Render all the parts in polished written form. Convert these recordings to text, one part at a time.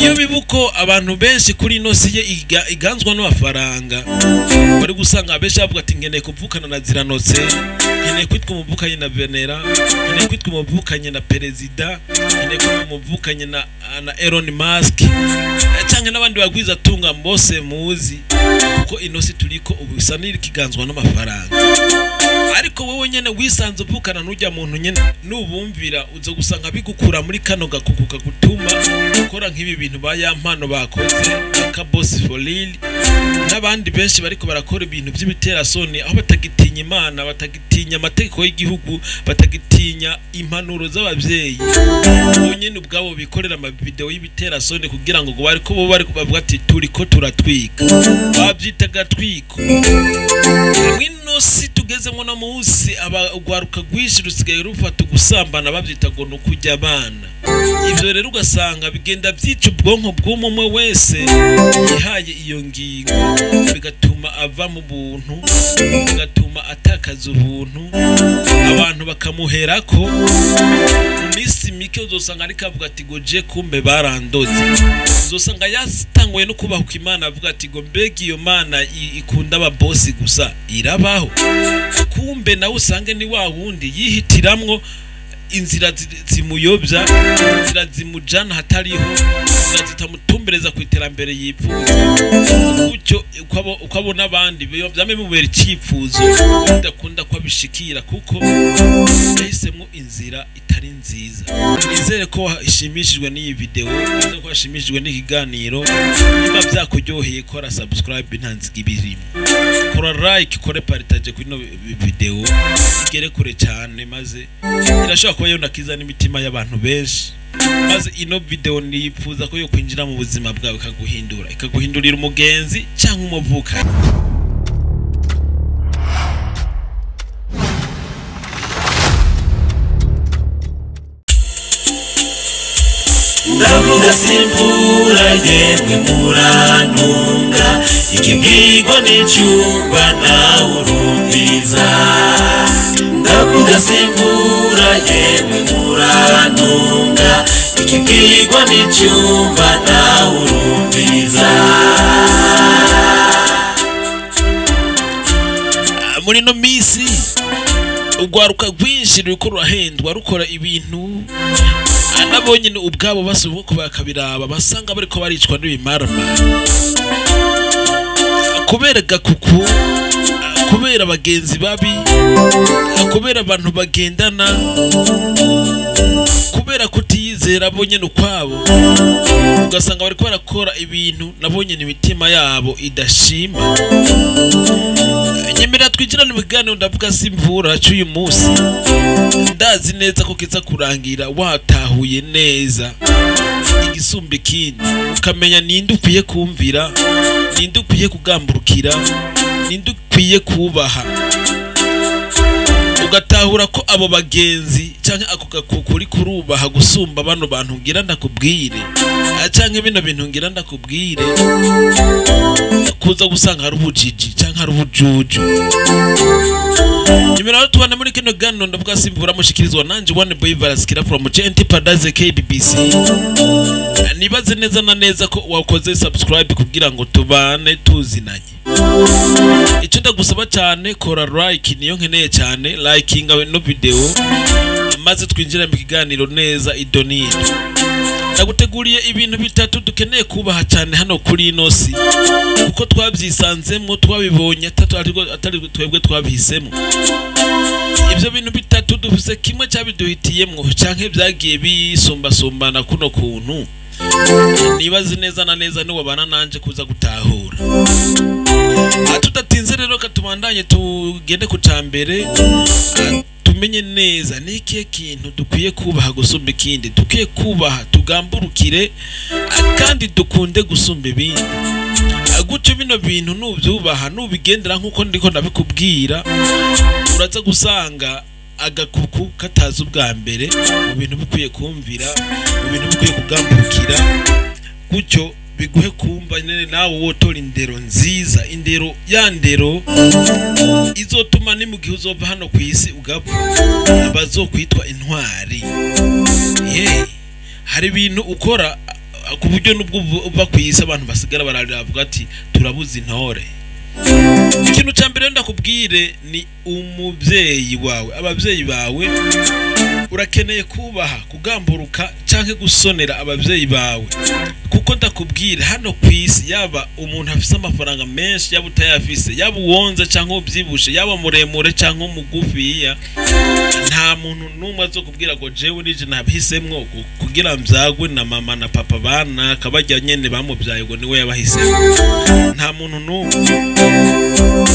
Iyo bibuko abantu benshi kuri ino si ye iganzwa n'amafaranga, bari gusanga abenshi bavuga ati nkeneye kuvukana na Ziranotse, nkeneye kwitwa umuvukanye na Venera, nkeneye kwitwa umuvukanye na Perezida, nkeneye kwitwa umuvukanye na Elon Musk, canke n'abandi bagwiza tunga mbose muzi, kuko ino si turiko ubu isa n'ikiganzwa n'amafaranga. Ariko wowe nyene wisanze uvukana n'urya muntu nyene, nubumvira uza gusanga bigukura muri kano gakuku kagutuma ukora nk'ibi bintu ba ya mpano bakoze, ka Boss for Real n'abandi benshi bariko barakora ibintu by'ibiterasoni, aho batagitinya Imana, batagitinya amategeko y'igihugu, batagitinya impanuro z'abavyeyi. Bo nyene ubwabo bikorera amavideo y'ibiterasoni kugira ngo bariko bo bariko bavuga ati turiko turatwika, bavyita gatwiko. Mwino si tugezemo no munsi abagwaruka rwinshi rusigaye rufata gusambana bavyita ngo no kurya abana. Ivyo rero ugasanga bigenda vyica ubwonko bw'umwe wese yihaye iyo ngingo, bigatuma ava mu buntu, bigatuma atakaza ubuntu, abantu bakamuherako. Mu minsi mike uzosanga ariko avuga ati ngo je kumbe barandoze. Uzosanga yatanguye no kubahuka Imana avuga ati ngo mbega iyo Mana ikunda ababosi gusa irabaho? Kumbe nawe usange ni wa wundi yihitiramwo inzira zimuyobya, inzira zimujana hatariho, inzira zitamutumbereza ku iterambere yifuza. Gutyo uko abona abandi vyame bimubera icyifuzo bidakunda ko abishikira, kuko yahisemo inzira itari nziza. Nizere ko washimishijwe n'iyi video, nizere ko washimishijwe n'ikiganiro. Niba vyakuryoheye kora subscribe, nta nziga ibirimo, kora like, kore partage kuri ino video igere kure cyane, maze irashobora kuba yonakiza n'imitima y'abantu benshi. Maze ino video nifuza ko yo kwinjira mu buzima bwawe ikaguhindura, ikaguhindurira umugenzi cyangwa umuvukanyi. Ndavuga simvura yemwe murantunga, ikibwirwa n'icyumba nawe urumviriza. Ndavuga simvura yemwe murantunga, ikibwirwa n'icyumba nawe urumviriza. Muri no misi urwaruka rwinshi ruriko rurahendwa rukora ibintu nabo nyine ubwabo basubuka bakabiraba, basanga bariko baricwa n'ibimarama kubera gakuku, kubera abagenzi babi, kubera abantu bagendana, kubera kutiyizera bo nyene ukwabo. Ugasanga bariko barakora ibintu nabo nyene imitima yabo idashima. Nyemera twinjirane mu kiganiro ndavuga simvura cy'uyu munsi. Ndazi neza ko kiza kurangira watahuye neza igisumba ikindi, ukamenya ninde ukwiye kumvira, ninde ukwiye kugamburukira, ninde ukwiye kubaha. Ugatahura ko abo bagenzi canke ako gakuku uri kurubaha gusumba bano bantu ngira ndakubwire, canke bino bintu ngira ndakubwire, kuza gusanga hari ubujiji canke hari ubujuju. Nyuma rero tubana muri kino gano ndavuga simvura mushikirizwa nanje One Boy Varaskira from GNT Paradise KBBC. Nibaze neza na neza ko wakoze subscribe kugira ngo tubane tuzinanye. Icyo ndagusaba cyane, kora like, niyo nkeneye cyane, likinga no video, maze twinjire mu kiganiro neza idonido. Ndaguteguriye ibintu bitatu dukeneye kubaha cyane hano kuri ino si, kuko twabyisanzemo, twabibonye, atari twebwe twabihisemo. Ibyo bintu bitatu dufise kimwe cyabiduhitiyemwo canke byagiye bisumbasumbana kuno kuntu. Nibaze neza na neza niwabana nanje kuza gutahura. Tudatinze rero katubandanye tugende ku cambere, tumenye neza ni ikihe kintu dukwiye kubaha gusumba ikindi, dukwiye kubaha tugamburukire kandi dukunde gusumba ibindi. Gutyo bino bintu nubyubaha nubigendera nkuko ndiko ndabikubwira, uraza gusanga agakuku katazi ubwa mbere mu bintu bikwiye kumvira, mu bintu bikwiye kugamburukira. Gutyo biguhe kumva nyene nawe wotora indero nziza, indero ya ndero izotuma ni mu gihe uzova hano ku isi ugapfa abazokwitwa intwari. Hari ibintu ukora ku buryo nubwo uva ku isi abantu basigara bararira bavuga ati turabuze intore. Ikintu cya mbere ndakubwire ni umubyeyi wawe, ababyeyi bawe. Urakeneye kubaha, kugamburuka canke gusonera ababyeyi bawe, kuko ndakubwira hano ku isi, yaba umuntu afise amafaranga menshi, yaba utayafise, yaba uwonze canke uvyibushe, yaba muremure canke umugufiya, nta muntu n'umwe azokubwira ngo jewe nije nabihisemwo kugira mvyagwe na mama na papa banaka barya nyene bamuvyaye, ngo niwe yabahisemwo. Nta muntu n'umwe.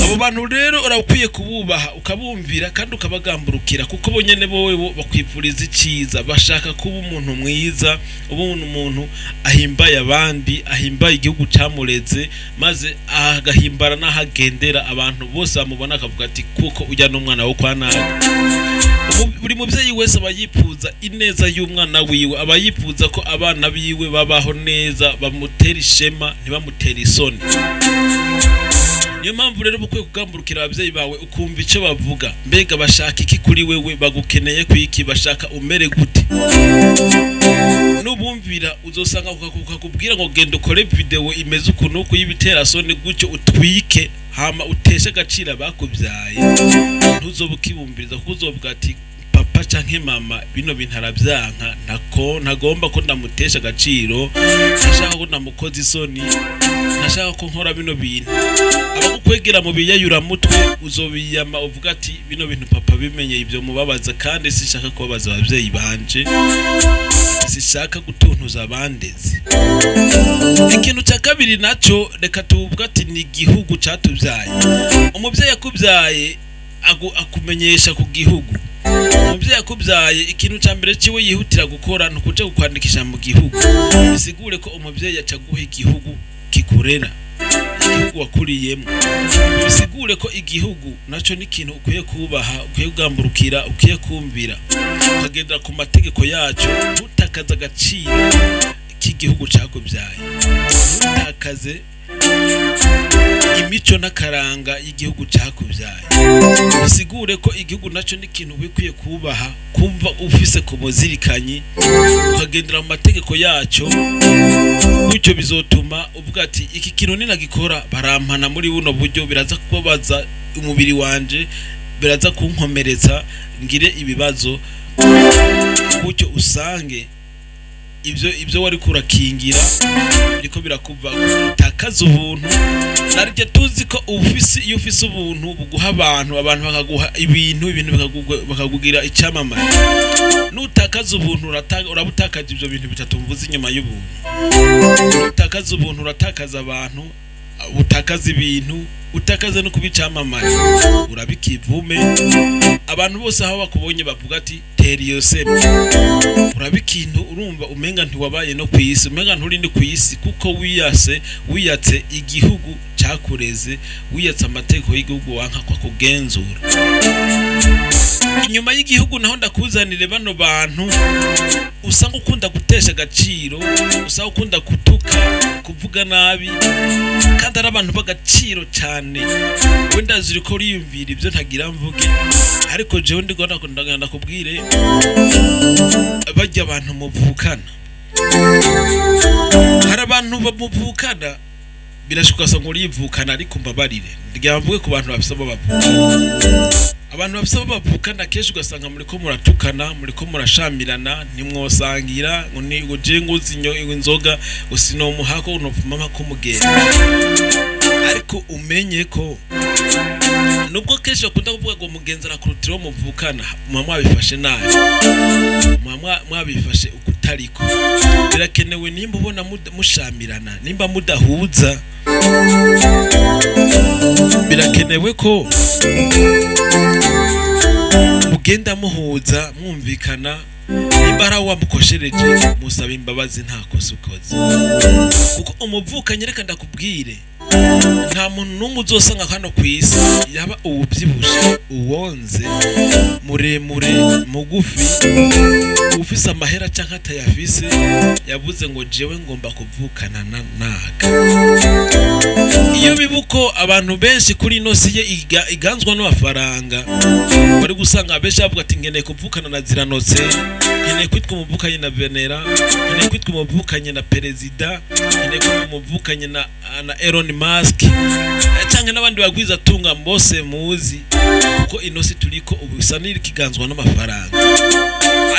Abo bantu rero urakwiye kububaha, ukabumvira kandi ukabagamburukira, kuko bo nyene bowe bo bakwifuriza iciza, bashaka kuba umuntu mwiza, uba umuntu ahimbaye abandi, ahimbaye igihugu camureze, maze agahimbara n'ahagendera abantu bose bamubona akavuga ati kuko ujya n'umwana wo kwa naka. Buri muvyeyi wese aba yifuza ineza y'umwana wiwe, aba yifuza ko abana biwe babaho neza, bamutera ishema ntibamutere isoni. Niyo mpamvu rero ukwiye kugamburukira ababyeyi bawe, ukumva icyo bavuga. Mbega bashaka iki kuri wewe? Bagukeneye kwiki? Bashaka umere gute? Nubumvira uzosanga ukakubwira ngo genda ukore video imeze ukuntu uku y'ibiterasoni gutyo, utwike hama uteshe agaciro abakubyaye, ntuzobe ukibumbiriza, kuko uzovuga ati papa canke mama bino bintu aravyanka, ntako ntagomba ko ndamutesha agaciro, ntashaka ko ndamukoza isoni, ntashaka ko nkora bino bintu. Abagukwegera mu biyayuramutwe uzobiyama, uvuga ati bino bintu papa bimenye ibyo mubabaza, kandi sinshaka kubabaza abavyeyi banje, sinshaka gutuntuza abandezi. Ikintu cya kabiri naco reka tuvuga ati ni igihugu catubyaye. Umuvyeyi yakubyaye akumenyesha ku gihugu. Umuvyeyi yakubyaye, ikintu ca mbere ciwe yihutira gukora ni ukuja kukwandikisha mu gihugu. Bisigure ko umuvyeyi aca aguha igihugu kikurera, igihugu wakuriyemo. Bisigure ko igihugu naco ni ikintu ukwiye kubaha, ukwiye kugamburukira, ukwiye kumvira, ukagendera ku mategeko yaco, ntutakaze agaciro k'igihugu cakubyaye, ntutakaze imico n'akaranga y'igihugu cakubyaye. Bisigure ko igihugu naco ni ikintu wikwiye kubaha, kumva ufise ku muzirikanyi, ukagendera mu mategeko yaco. Gutyo bizotuma uvuga ati iki kintu ninagikora barampana muri buno buryo, biraza kubabaza umubiri wanje, biraza kunkomeretsa, ngire ibibazo. Gutyo usange ibyo wari kurakingira biriko birakuva, utakaza ubuntu. Naryo tuzi ko ufise, iyo ufise ubuntu buguha abantu, abantu bakaguha ibintu, ibintu bakakugira icyamamare. Nutakaza ubuntu urabutakaza ibyo bintu bitatu mvuze inyuma y'ubuntu. Nutakaza ubuntu uratakaza abantu, utakaza ibintu, utakaza no kuba icyamamare, urabika ivume. Abantu bose aho bakubonye bavuga ati tera iyo seme. Uraba ikintu urumva umenga ntiwabaye no ku isi, umenga nturi no ku isi, kuko wiyase, wiyatse igihugu cakureze, wiyatse amategeko y'igihugu wanka kwa kugenzura. Inyuma y'igihugu naho ndakuzanire bano bantu usanga ukunda gutesha agaciro, usanga ukunda gutuka, kuvuga nabi, kandi ari abantu b'agaciro cyane. Wenda ziri ko uriyumvira ibyo ntagira mvuge, ariko jewe ndiko ndakubwire barya abantu muvukana. Hari abantu bamuvukana, birashoboka ugasanga urivukana, ariko mbabarire mvuge ku bantu bafise abo bavukana. Abantu bafise abo bavukana kenshi ugasanga muriko muratukana, muriko murashamirana, ntimwosangira, ngo ni ngo je nguzi inzoga ngo sinomuhako, nopfuma ko mugenda. Ariko umenye ko nubwo kenshi bakunda kuvuga ngo mugenzi arakurutira uwo muvukana, muba mwabifashe nabi, muba mwabifashe ukutariko. Birakenewe nimba ubona mushamirana, nimba mudahuza, birakenewe ko mugenda muhuza, mwumvikana. Nimba ari aho wamukoshereje, musaba imbabazi, nta kosa ukoze. Kuko umuvukanyi, reka ndakubwire, nta muntu n'umwe uzosanga hano ku isi, yaba uwubyibushe, uwonze, muremure, mugufi, ufise amahera canke atayafise, yavuze ngo jewe ngomba kuvukana na naka. Iyo bibuko abantu benshi kuri ino si ye iganzwa n'amafaranga, bari gusanga abenshi bavuga ati nkeneye kuvukana na Ziranotse, nkeneye kwitwa umuvukanye na Venera, nkeneye kwitwa umuvukanye na Perezida, nkeneye kwitwa umuvukanye na Elon Musk, canke n'abandi bagwiza tunga mbose muzi, kuko ino si turiko ubu isa n'ikiganzwa n'amafaranga.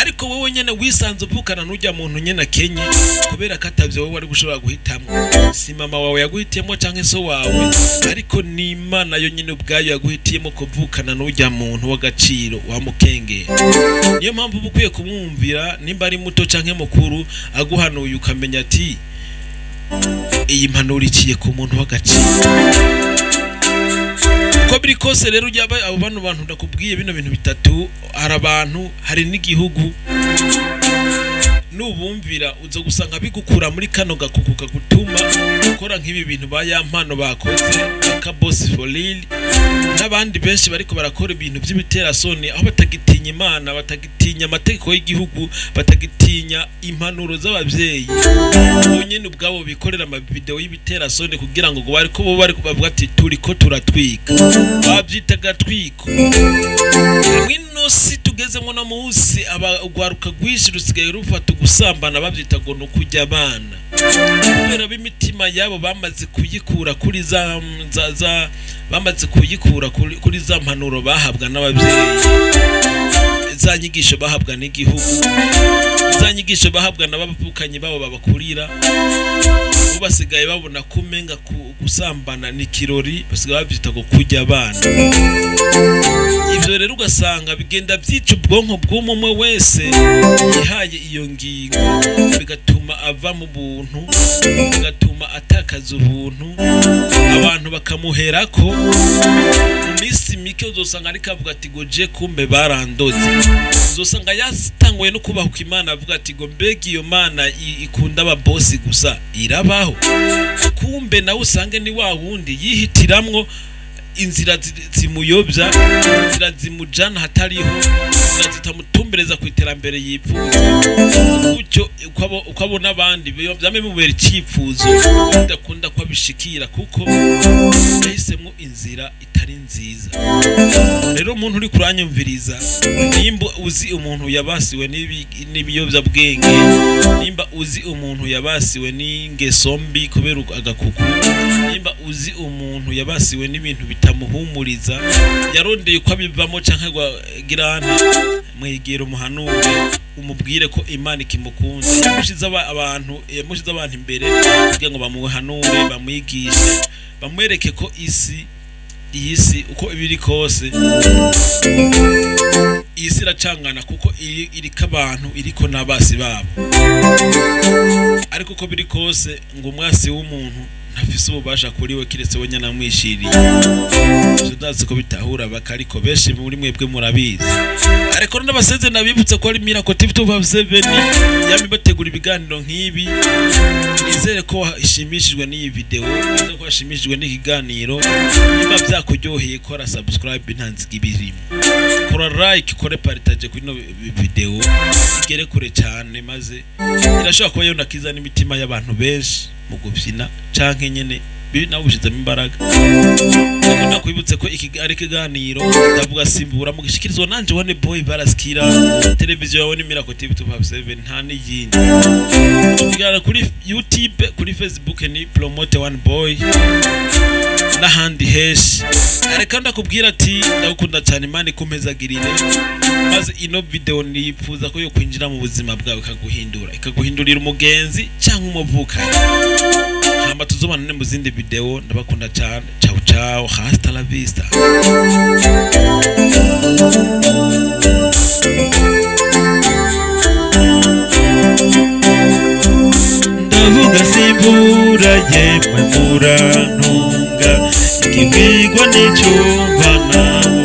Ariko wowe nyene wisanze uvukana n'ujya muntu nyene akenye, kubera ko atavyo wowe wari gushobora guhitamwo. Si mama wawe yaguhitiyemo canke so wawe, ariko ni Imana yo nyene ubwayo yaguhitiyemo kuvukana n'ujya muntu w'agaciro wamukengera. Niyo mpamvu uba ukwiye kumwumvira, nimba ari muto canke mukuru, aguhanuye ukamenya ati iyi mpanuro iciye ku muntu w'agaciro. Uko biri kose rero, ujya abo bano bantu ndakubwiye bino bintu bitatu, hari abantu, hari n'igihugu, nubumvira uza gusanga bigukura muri kano gakuku kagutuma ukora nk'ibi bintu ba ya mpano bakoze, ka Boss for real n'abandi benshi bariko barakora ibintu by'ibiterasoni, aho batagitinya Imana, batagitinya amategeko y'igihugu, batagitinya impanuro z'abavyeyi, bo nyene ubwabo bikorera amavideo y'ibiterasoni kugira ngo bariko bo bariko bavuga ati turiko turatwika, bavyita gatwiko. Mwino si tugezemo no munsi, abagwaruka rwinshi rusigaye rufata gusambana bavyita ngo ni ukurya abana, kubera b'imitima yabo bamaze kuyikura kuri za, za, za bamaze kuyikura kuri za mpanuro bahabwa n'abavyeyi, za nyigisho bahabwa n'igihugu, za nyigisho bahabwa n'abavukanyi babo babakurira. Bo basigaye babona ko umenga gusambana ni kirori, basigaye bavyita ngo kurya abana. Ivyo rero ugasanga bigenda vyica ubwonko bw'umwe wese yihaye iyo ngingo, bigatuma ava mu buntu, bigatuma atakaza ubuntu, abantu bakamuherako. Mu minsi mike uzosanga ariko avuga ati ngo je kumbe barandoze. Uzosanga yatanguye no kubahuka Imana, avuga ati ngo mbega iyo Mana ikunda ababosi gusa irabaho? Kumbe nawe usange ni wa wundi yihitiramwo inzira zimuyobya, inzira zimujana hatariho, inzira zitamutumbereza ku iterambere yifuza. Gutyo uko abona abandi vyame bimubera icyifuzo bidakunda ko abishikira, kuko yahisemo inzira itari nziza. Rero umuntu uri kuranyumviriza, nimba uzi umuntu yabasiwe n'ibiyobyabwenge, nimba uzi umuntu yabasiwe n'ingeso mbi kubera agakuku, nimba uzi umuntu yabasiwe n'ibintu bitamuhumuriza, yarondeye ko abivamo canke girane, mwegera umuhanure, umubwire ko Imana ikimukunze. Yamushize abantu, yamushize abantu imbere kugira ngo bamuhanure, bamwigishe, bamwereke ko isi, iyi si uko ibiri kose, iyi si iracangana, kuko iriko abantu, iriko n'abasi babo. Ariko uko biri kose, ngo umwasi w'umuntu ntafise ububasha kuri we kiretse we nyene amwishiriye. Ivyo ndazi ko bitahura baka, ariko benshi muri mwebwe murabizi. Ariko n'abaseze nabibutse ko ari Miracle TV 257 yami bategura ibiganiro nk'ibi. Nizere ko washimishijwe n'iyi video, nizere ko washimishijwe n'ikiganiro. Niba vyakuryoheye, kora subscribe, nta nziga ibirimo, kora like, kore partage kuri ino video igere kure cyane, maze irashobora kuba yonakiza n'imitima y'abantu benshi mu gufyina canke nyene nawe ubishizemo imbaraga. Ariko ndakwibutse ko iki ari ikiganiro ndavuga simbura, mugishikirizwa nanje One Boy Baraskira. Televiziyo yawe ni Miracle TV 257, nta n'iyindi. Tukiganira kuri YouTube, kuri Facebook ni Promote One Boy n'ahandi henshi. Reka ndakubwira ati ndagukunda cyane, Imana ikumpezagirire, maze ino video nifuza ko yo kwinjira mu buzima bwawe ikaguhindura, ikaguhindurira umugenzi cyangwa umuvukanyi. Hamba tuzobana mu zindi video. Ndabakunda cyane. Ciao ciao, hasta la vista. Ndavuga simbura, yemwe murantunga, ikibwirwa n'icyumva nawe.